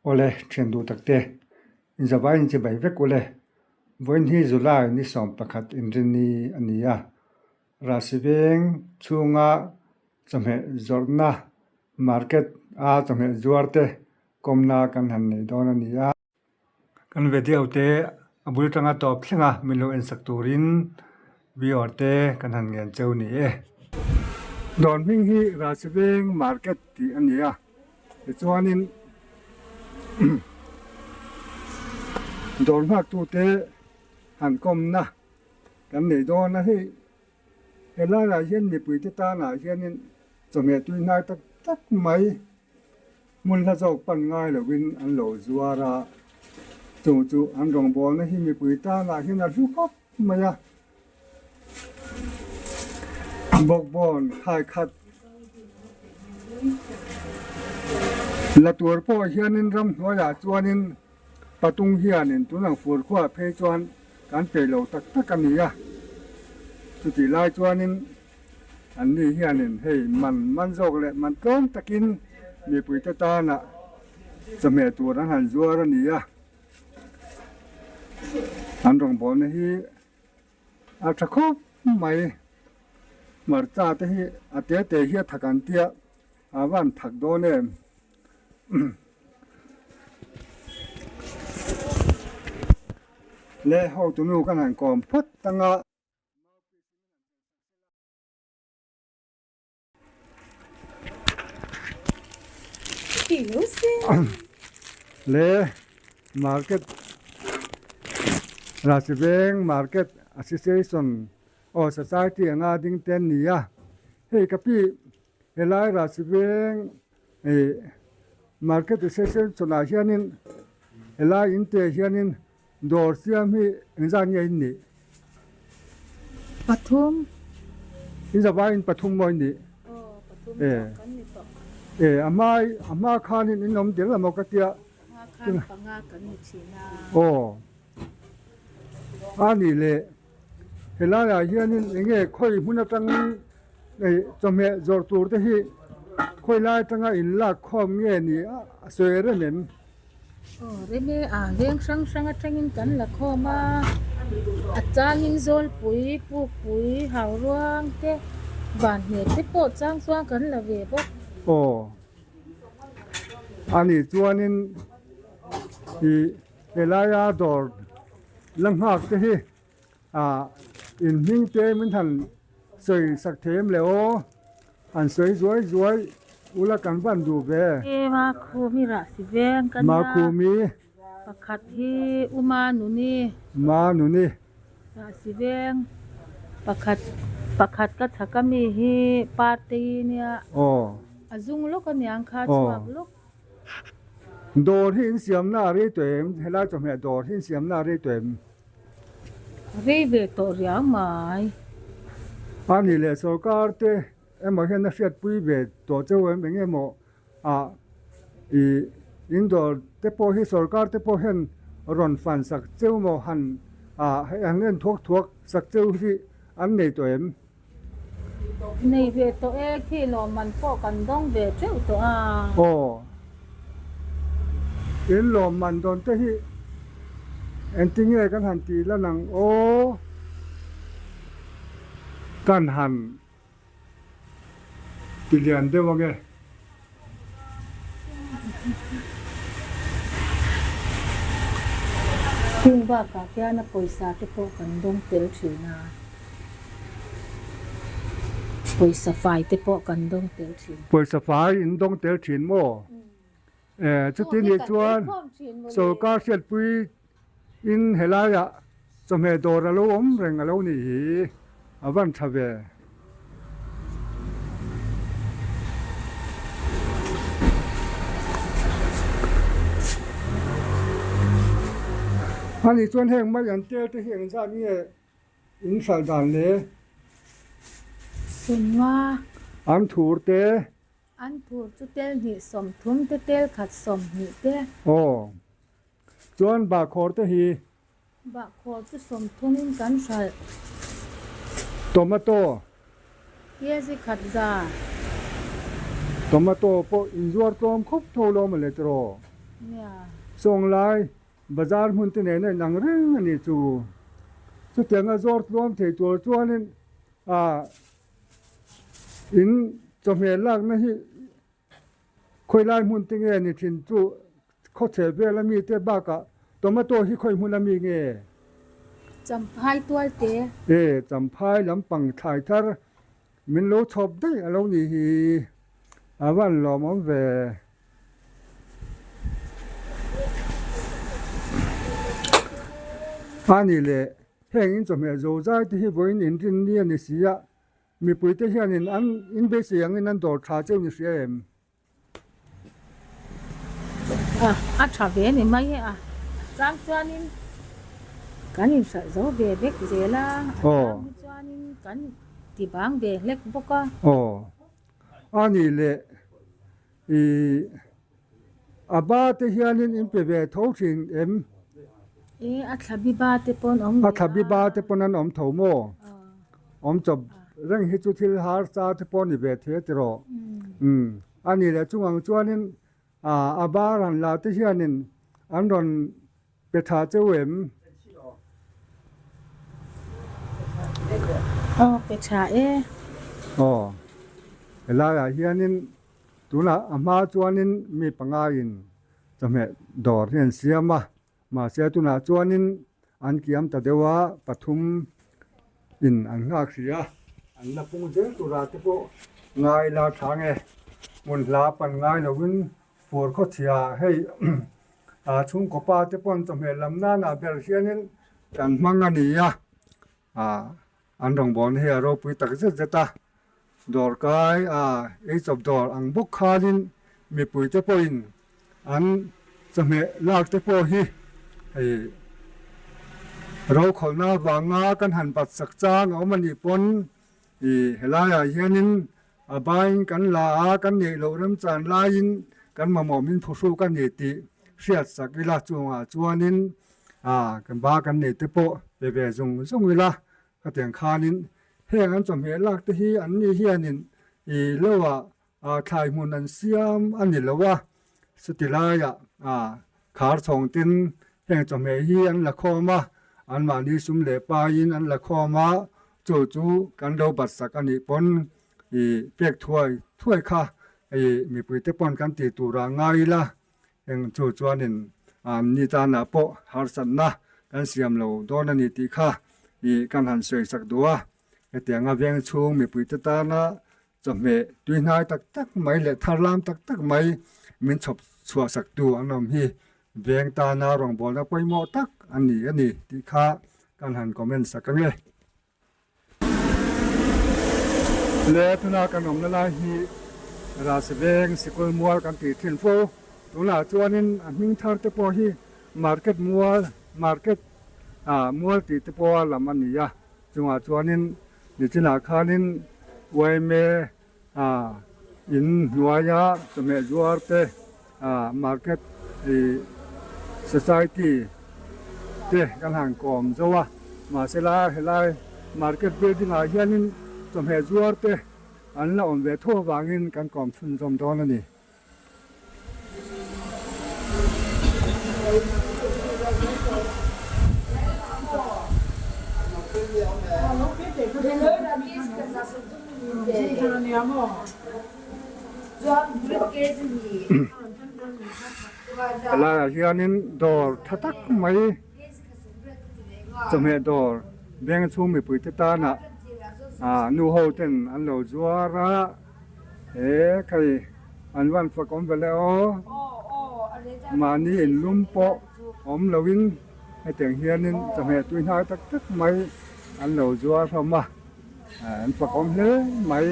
Awle, thian duh tak te, inzavai in chibai vek ule. Vawiin hi July ni 11 inrinni a ni a. Rahsi veng chhunga chawhmeh zawrhna market a chawhmeh zuar te kawmna kan han nei dawn a ni a. Kan video te a bul tanga tawp thleng a min lo ensak turin viewer te kan han ngen cheu ni e. Dawn hming hi Rahsi Veng market tih a ni a, tichuanin dawr nghak tute han kawmna kan nei dawn a hei helaiah hian mipuite tanah hianin chawhmeh tui hnai tak tak mai. Hmun hla zawk pan ngai lovin an lo zuar a, chung chu an rawngbawlna hi mipui tanah hian a hlu khawp mai a. Bawkbawn khai khat la tur pawh hianin ramhnuaiah chuanin patung hianin tunang fur khuaah phei chuan kan peih lo tak tak a ni a, chutih lai chuanin An ni hianin hei man man zawk leh man tlawm takin mipuite tana chawhmeh tur an han zuar a ni a, an rawngbawlna hi a tha khawp mai. Hmarcha te hi a te te hi a thak an tia, a van thak dawn em. Le hotunu kan han kawm phawt ang a. Le market Rahsiveng market association aw society anga ding te an ni a, hei ka pi helai Rahsiveng ih market association ah hianin helai in te hianin Dawr siam hi engzat nge in nih? Pathum. In zavai in pathum maw in nih? Aw, pathum tawh kan ni tawh. E, a hma a hma khanin in awm del amaw ka tia. A hma khan panga kan ni thin a. Aw. A nih leh, helaiah hianin enge khawi hmun atang chawhmeh zawrh tur te hi khawi lai atanga in lak khawm nge ni a sawi rem em? Aw rem e, a veng hrang hrang atangin kan la khawm a, a changin Zawlpui, Pukpui, Hauruang te, Vanhne te pawh chang chuan kan la ve bawk. Aw, ani chuanin ih helaia dawr la nghak te hi Ah, in hming te min han sawi sak thei em le aw? Han sawi zuai zuai ula kan van duh ve. E Makhumi rah si veng ka nia. Makhumi. Pakhat hi U Manuni. Manuni. Rah si veng. Pakhat pakhat ka chhak ami hi Partei nia. Aw. A zung lawk aniang kha chhuak lawk. Dawr hi in siamna a rei tawh em? Helai chawhmeh dawr hi in siamna a rei tawh em? Rei ve tawh riau mai. A nih leh sorkar te emaw hian a hriatpui ve tawh cheu em? Eng emaw ah ih in dawr te pawh hi sorkar te pawh hian rawn fan sak cheu maw han ah han en thuak thuak sak cheu hi an nei tawh em? Nei ve tawh e, khi lawmman pawh kan dawng ve teuh tawh a. Aw, in lawmman dawn te hi engtinge kan han tih lan ang aw, kan han ti lian deuh ange. Chung bakah khian a pawisa te pawh kan dawng tel thin a, pawisa fai te pawh kan dawng tel thin. Pawisa fai in dawng tel thin maw? E, chuti nih chuan sorkar hriatpui in helaiah chawhmeh dawr a lo awm reng a lo nih hi a van tha ve. Ani chuan heng mai an tel te hi engzat nge in hralh dan le? Sumnga. An thur te. An thur chu tel hnih 30 te tel khat 20 te. Aw. Chuan bahkhawr te hi. Bahkhawr chu 30 in kan hralh. Tomato. Kg khat za. Tomato pawh inzuar tlawm khawp tho lo mawle tiraw? Sawnglai bazar hmun te nen a inang reng a ni chu. Chutianga zawr tluam thei tur chuanin ah in chawhmeh lakna hi Khawilai hmun te nge ni thin chu khawchhe vel a mi te bakah tomato hi khawi hmun a mi nge? Champhai tual te. E, champhai lampang thlai thar min lo chhawp daih a lo nih hi a van lawmawm ve. A ni leh heng in chawhmeh zozai te hi vawiin inrinni a ni si a, Mipuite hianin an inbeisei angin an dawr tha cheu ni hria em? A, a tha ve ni mai e a. Chang chuanin kan inhralh zo ve vek zel a, a chang hi chuanin kan ti bang ve hlek bawk a. Aw, a nih leh i a ba te hianin in pe ve tho thin em? E, a thla bi ba te pawn awm ve a. A thla bi ba te pawn an awm tho maw? Awm chawp reng hi chu thil harsa te pawh ni ve thei a ti rawh. Umm a nih leh chung ang chuanin a bar han la te hianin an rawn pe tha cheu em? Aw pe tha e. Aw helaiah hianin tunah a hma chuanin mi pangaiin chawhmeh dawr hi an siam a. Mahse tunah chuanin an kiam ta deuh a, pathum in an nghak hrih a, an la pung zel turah te pawh ngai la tha nge, hmun hla pan ngai lovin fur khawchhia hei ah chhungkaw pa te pawn chawhmeh lam nanah ber hianin kan hmang a ni a, ah an rawngbawlna hi a ropui tak zet zet a, dawrkai ah eichawp dawr ang bawk khanin mipui te pawhin an chawhmeh lak te pawh hi hei rokhawlhna avanga kan han bat sak chang a awm a nih pawn ih helaiah hianin a bain kan la a, kan neih loh remchan laiin kan mamawh min phuhruk a ni tih hriat sak ila chungah chuanin ah kan ba kan neih te pawh pe ve zung zung ila khatiang khanin heng an chawhmeh lak te hi an ni hianin ih loah Ah thlai hmun an siam a ni lo a, chuti laiah ah khar chhawng tin heng chawhmeh hi an la khawm a, anmahni sum leh paiin an la khawm a, chu chu kan lo bat sak a nih pawn ih pek thuai thuai kha ih mipuite pawn kan tih turah ngai ila, eng chu chuanin anni tanah pawh harsatna kan siam lo dawn a ni tih kha ih kan han sawi sak duh a, hetianga veng chhung mipuite tana Chawhmeh tuihnai tak tak mai leh tharlam tak tak mai min chhawp chhuah saktu an awm hi veng tana rawngbawlna pawimawh tak a ni a ni tih kha kan han comment sak ang e. Le tuna kan awmna lai hi Rasi veng sikul mual kan tih thin fo. Tunah chuanin a hming thar te pawh hi market mual market ah mual tih te pawha lam a ni a, chungah chuanin Nichinah khanin yma in hnuaia chawhmeh zuar te market society te kan han kawm zo a, mahsela helai market building ah hianin chawhmeh zuar te an la awm ve tho avangin kan kawm chhunzawm dawn a ni. Helaiah hianin dawr tha tak mai chawhmeh dawr veng chhung mipuite tana ah nu ho ten an lo zuar a. He khai an van fak awm vele aw, mahni in lum pawh awm loin hetiang hianin chawhmeh tui hnai tak tak mai an lo zuar hlawm a, an fak awm hle mai.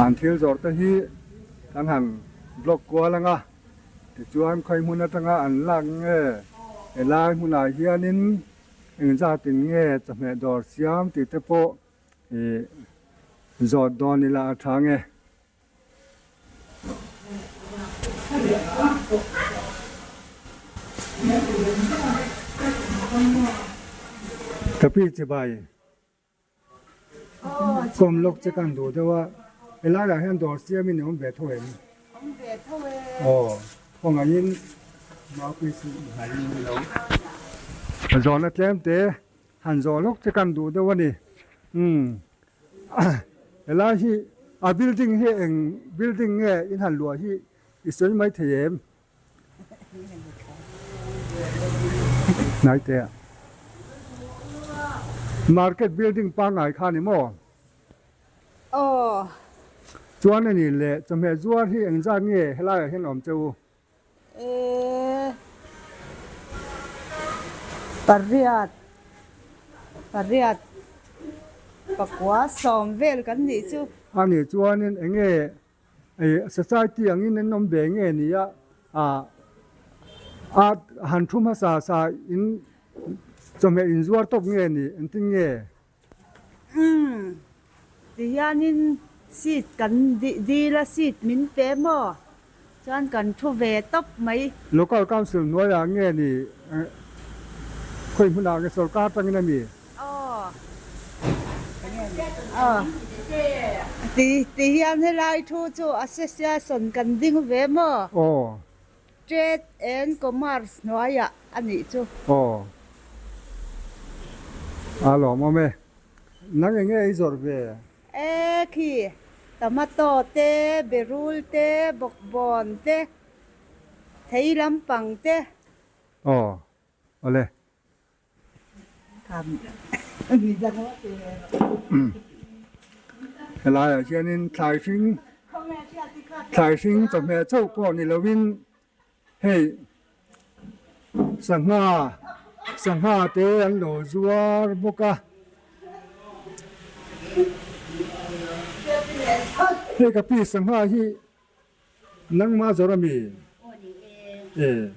An thil zawrh te hi kan han block kual ang a. Tichuan khawi hmun atanga an lak nge helai hmunah hianin engzatin nge chawhmeh dawr siam tih te pawh ih zawt dawn ila a tha nge. Ka pi chibai. Kawm lawk che kan duh deuh a, helaiah hian dawr siamin i awm ve tho em? Awm ve tho e. Aw, khawngaihin Maupui chu i hnaihin ni lo. Zawhna tlem te han zawh lawk che kan duh deuh a ni. Umm, helai hi a building hi eng building nge in han luah hi i sawi mai thei em? Hnaite Market building pangngai kha ni maw? Aw. Chuan a ni le, chawhmeh zuar hi engzat nge helaiah hian awm che u? E pariat pariat pakua sawm vel kan nih chu. A nih chuanin enge Society angin an awm ve nge ni a, a han thu hmasa sa in chawhmeh inzuar tawp nge ni, engtin nge? Umm, tihianin seat kan dil a, seat min pe maw? Chuan kan thu ve tawp mai. Local Council hnuaiah nge ni, khawi hmunah nge sorkar tangin a mi? Aw. Aw. Ti ti hian helai thu chu association kan ding ve maw? Aw. Trade and Commerce hnuaiah a nih chu. Aw. A lawmawm e. Nang enge i zawrh ve? E khi, tomato te, berul te, bawkbawn te, thei lampang te. Aw. Awle. Helaiah hianin thlai hring thlai hring chawhmeh chauh pawh ni lovin hei sangha sangha te an lo zuar bawk a hei ka pi sangha hi Nangmah zawr a mi? E.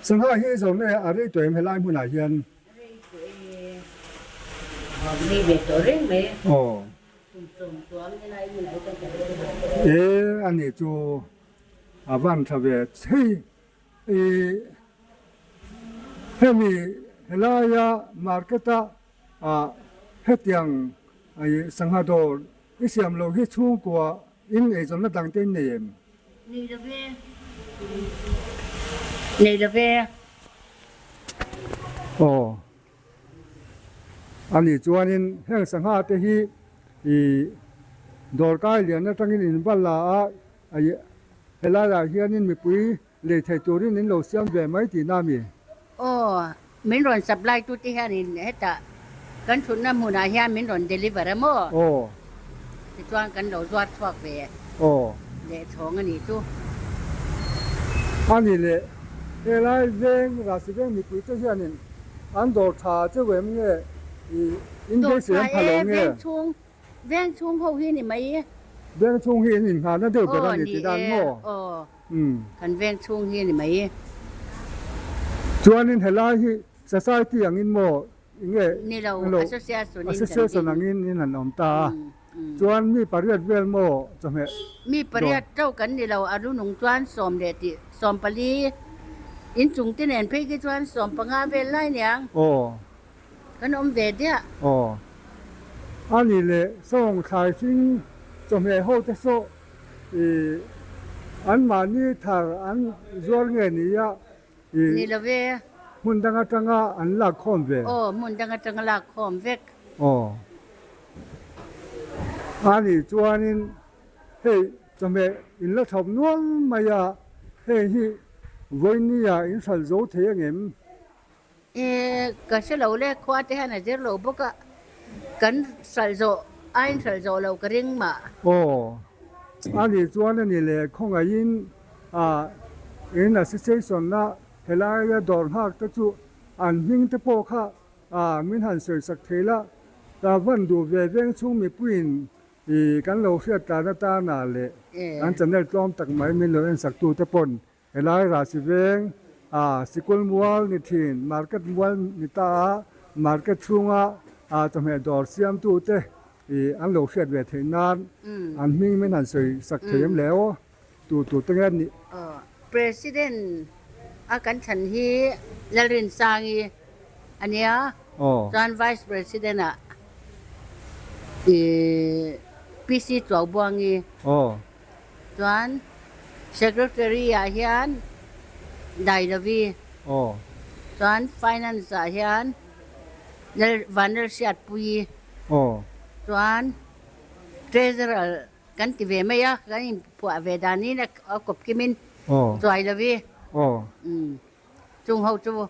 Sangha hi zawr nge a rei tawh em helai hmunah hian? Rei tawh e. Rei ve tawh reng mai. Aw. Kum sawmtuam helai hmunah hi chuan ka rei ve tawh. E a nih chu a van tha ve. Hei i hemi helaia market a ah hetiang sangha dawr I siam lo hi chhungkua in eizawnna dang te in nei em? Nei lo ve. Nei lo ve. Aw. A nih chuanin heng sangha te hi i dawrkai lian atangin in va la a, helaiah hianin mipui Lei thei turin in lo siam ve mai tihna a mi? Aw, min rawn supply tu te hianin hetah kan thutna hmunah hian min rawn deliver a maw? Aw. Tichuan kan lo zuar chhuak ve Aw. leh chhawng a nih chu. A ni leh, helai veng Rasi veng mipui te hianin an dawr tha cheu em nge i in Dawr beisei tha an pha lo e, nge? veng chhung Veng chhung ho hi ni mai. Veng chhung hi in inngahna deuh ber a Aw ni ni ti dan e, maw? aw. Umm. Kan veng chhung hi ni mai. Chuanin helai hi society angin maw enge Ni lo, eng lo association in kan association ding. angin in han awm ta a. Umm umm. Chuan mi pariat vel maw chawhmeh Mi dawr. pariat teuh kan ni lo, a lunung chuan 14 14 inchung te nen phei khi chuan 15 vel lai niang. Aw. Kan awm ve diah. Aw. A ni leh sawng thlai hring chawhmeh ho te saw i an mahni thar an zuar nge ni a i. Ni lo ve. Hmun dang atanga an lak khawm ve. Aw, hmun dang atanga lak khawm vek. Aw. A nih chuanin hei chawhmeh in la chhawp nual mai a, heng hi vawinia in hralh zo thei angem? E, ka hre lo le, khua te hian a zir lo bawk a, kan hralh zawh aiin hralh zawh loh ka ring mah. Aw, a nih chuan a ni le, khawngaihin ah in association a helaia dawr nghak te chu an hming te pawh kha ah min han sawi sak thei la, ka van duh ve veng chhung mipuiin i kan lo hriat tlan atana leh kan channel tlawm tak mai min lo en sak tu te pawn Helai Rasi veng a sikul mual ni thin, market mual ni ta a, market chhunga chawhmeh dawr siamtute i an lo hriat ve theih nan an hming min han sawi sak thei em le aw, tu tu te nge nih? President a kan thlan hi Lalrinsangi a nia, chuan Vice President ah. Ih PC Chuaubuangi. Aw. Chuan Secretary ah hian Dailovi. Aw. Chuan Finance ah hian Lal Vanlalhriatpuii. Aw. Chuan Treasurer kan ti ve mai a, kan inphuah ve danin a kawp kimin Chuailovi. Aw. Chung ho chu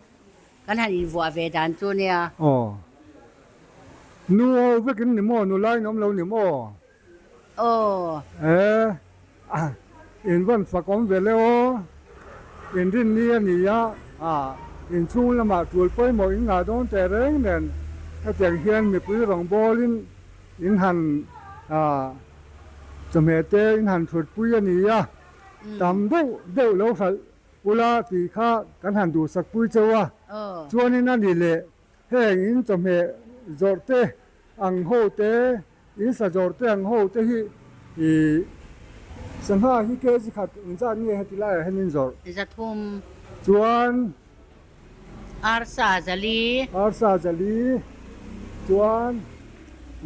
kan han invuah ve dan chu nia. Aw. Nu ho vek in ni maw? Nula in awm lo ni maw? Aw. E, in van fak awm ve le aw. In rin ni a ni a, a inchhung lamah tul pawimawh in ngah dawn teh reng nen hetiang hian mipui rawngbawlin in han chawhmeh te in han thutpui a ni a, tam deuh deuh lo hralh Ula tih kha kan han duhsak pui cheu a, chuanin a ni leh heng in chawhmeh zawrh te ang ho te, in sa zawrh te ang ho te hi i sangha hi kg khat engzat nge heti laiah hian in zawrh? 300. Chuan. Arsa zali. Arsa zali chuan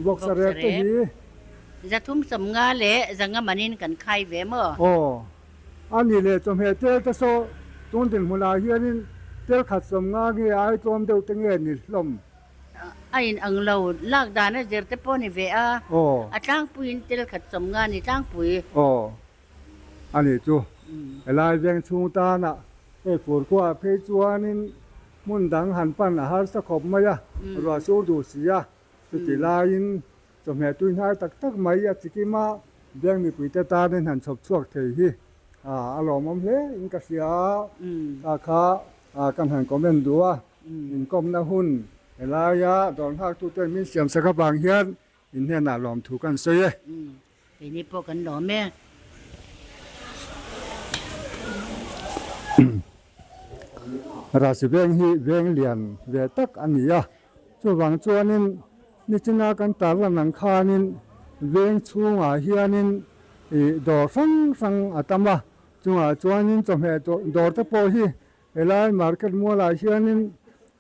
vawksa rep te hi. 350 leh 500 manin kan khai ve maw? Aw. A ni leh chawhmeh tel te saw tun dinhmunah hianin tel khat 50 nge ai tlawm deuh te nge ni hlawm? A in ang lo, lak dan a zir te pawh ni ve a, Aw. a tlangpuiin tel khat 50 ni tlangpui. Aw, a ni chu. Helai veng chhung tana hei furkhuaah phei chuanin hmun dang han pan a harsa khawp mai a, ruah sur duh si a, chuti laiin Chawhmeh tui hnai tak tak mai a chikima veng mipuite tanin han chhawp chhuak thei hi a lawmawm hle in ka hria a, kha kha kan han comment duh a, inkawmna hun helaia dawr nghaktuten min siamsak avang hian in hnenah lawmthu kan sawi e. Keini pawh kan lawm e. Rasi veng hi veng lian ve tak a ni a, chuvang chuanin nichina kan tarlan ang khanin veng chhungah hianin ih dawr hrang hrang a tam a, chungah chuanin chawhmeh dawr te pawh hi helai market mualah hianin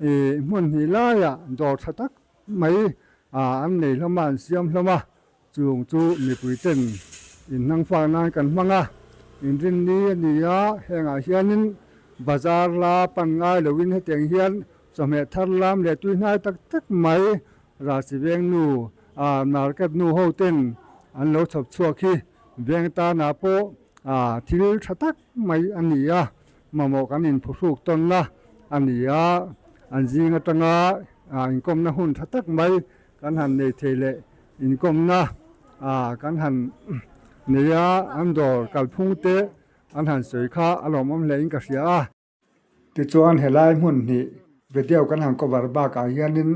ih hmun hnih laiah dawr tha tak mai an nei hlawm a, an siam hlawm a. Chung chu mipui ten inhnangfak nan kan hmang a, inrinni a ni a, hengah hianin bazar la pan ngai loin hetiang hian chawhmeh thar lam leh tui hnai tak tak mai Rasi veng nu ah market nu ho ten an lo chhawp chhuak hi veng tanah pawh thil tha tak mai a ni a, mamawh kan inphuhruk tawnna a ni a, an zing atanga inkawmna hun tha tak mai Kan han nei thei leh inkawmna kan han nei a, an dawr kalphung te an han sawi kha a lawmawm hle in ka hria a. Tichuan helai hmun hnih video kan han cover bakah hianin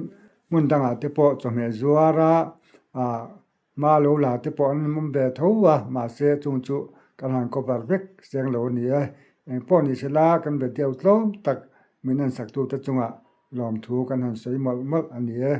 hmun dangah te pawh chawhmeh zuar a, hma lo la te pawh an awm ve tho a, mahse chung chu kan han cover vek seng lo a ni e. Engpawh ni sela kan video tlawm tak min en sak tute chungah lawmthu kan han sawi mawlh mawlh a ni e.